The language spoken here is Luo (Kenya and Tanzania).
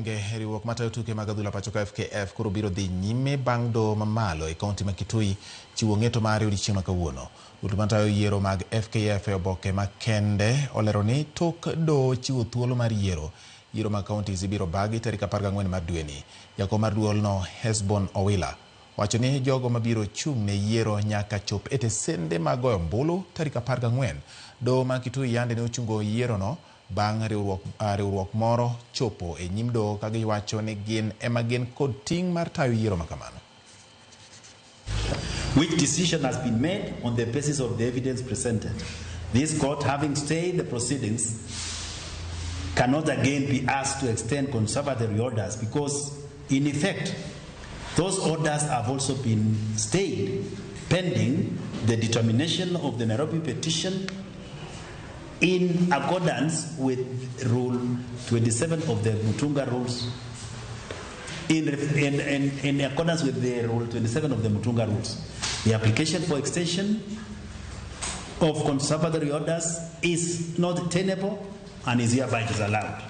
gwenge, riwruok matayo tuke mag adhula pacho ka FKF koro biro dhi nyime bang' doho mamalo e kaunti ma Kitui chiwo ng'eto mare odiechieng' ma kawuono. Duol matayo yiero mag FKF e oboke makende olero ni tok doho chiwo thuolo mar yiero, yiero mag counties ibiro bagi tarik 14 mar dweni. Jakom mar duolno Hesbon Owila wacho ni jogo mabiro chung' ne yiero nyaka chop e tesende mag goyo ombulu tarik 14. Doho ma Kitui yande ne ochungo yierono bang' riwruok, riwruok moro chopo e nyim doho ka giwacho ni gin ema gin kod ting' mar tayo yiero ma kamano. Which decision has been made on the basis of the evidence presented. This court, having stayed the proceedings, cannot again be asked to extend conservatory orders because, in effect, those orders have also been stayed pending the determination of the Nairobi petition in accordance with Rule 27 of the Mutunga Rules. In accordance with the Rule 27 of the Mutunga Rules. The application for extension of conservatory orders is not tenable and is hereby disallowed.